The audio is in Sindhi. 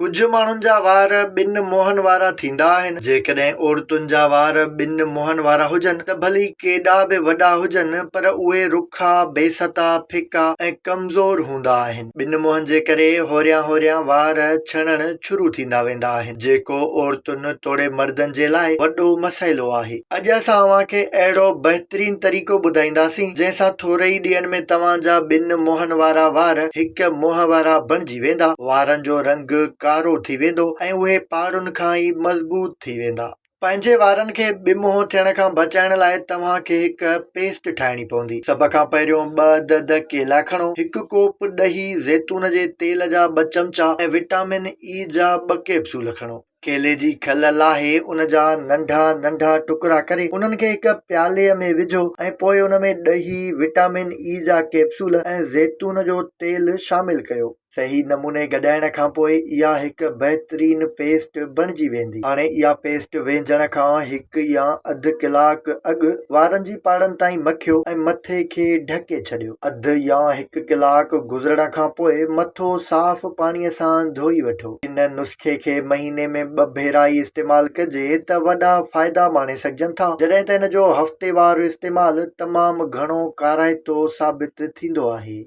ڪجهه ماڻهن جا وار ٻن منهن وارا ٿيندا آهن. جيڪڏهن عورتن جا وار ٻن منهن وارا هجن ته ڀلي ڪيڏا به وڏا هجن پر اهي رکا، بي ستا، ڦڪا ۽ ڪمزور هوندا آهن. ٻن منهن جي ڪري هوريان هوريان وار ڇڻڻ شروع ٿيندا ويندا آهن، جيڪو عورتن توڙي مردن جي لاء وڏو مسئلو آهي. اڄ اسان اوهان کي اهڙو بهترين طريقو ٻڌائينداسين، جنهن سان ٿوري ئي ڏينهن ۾ توهان جا ٻن منهن وارا وار هڪ منهن وارا بڻجي ويندا، وارن جو رنگ ڪارو ٿي ويندو ۽ اهي پاڙن کان ئي مضبوط ٿي ويندا. پنهنجي وارن کي ٻه منهن ٿيڻ کان بچائڻ لاء توهان کي هڪ پيسٽ ٺاهڻي پوندي. سڀ کان پهريون ٻه عدد ڪيلا کڻو، هڪ ڪوپ ڏهي، زيتون جي تيل جا ٻه چمچا ۽ وٽامن اي جا ٻه ڪيپسول کڻو. ڪيلي جي کل لاهي ان جا ننڍا ننڍا ٽڪرا ڪري انهن کي هڪ پيالي ۾ وجهو ۽ پوء ان ۾ ڏهي، وٽامن اي جا ڪيپسول ۽ زيتون جو تيل شامل ڪيو. صحيح نموني گڏائڻ کان پوء اها هڪ بهترين پيسٽ بڻجي ويندي. هاڻي اها پيسٽ وينجهڻ کان هڪ يا اڌ ڪلاڪ اڳ وارن جي پاڙن تائين مکيو ۽ مٿي کي ڍڪي ڇڏيو. اڌ يا هڪ ڪلاڪ گذرڻ کان پوء مٿو صاف پاڻي سان ڌوئي وٺو. ان نسخي کي مهيني ۾ ٻه ڀيرا ئي استعمال ڪجي ته وڏا فائدا ماڻي سگهجن ٿا، جڏهن ته ان جو هفتيوار استعمال تمام گهڻو ڪارائتو ثابت ٿيندو آهي.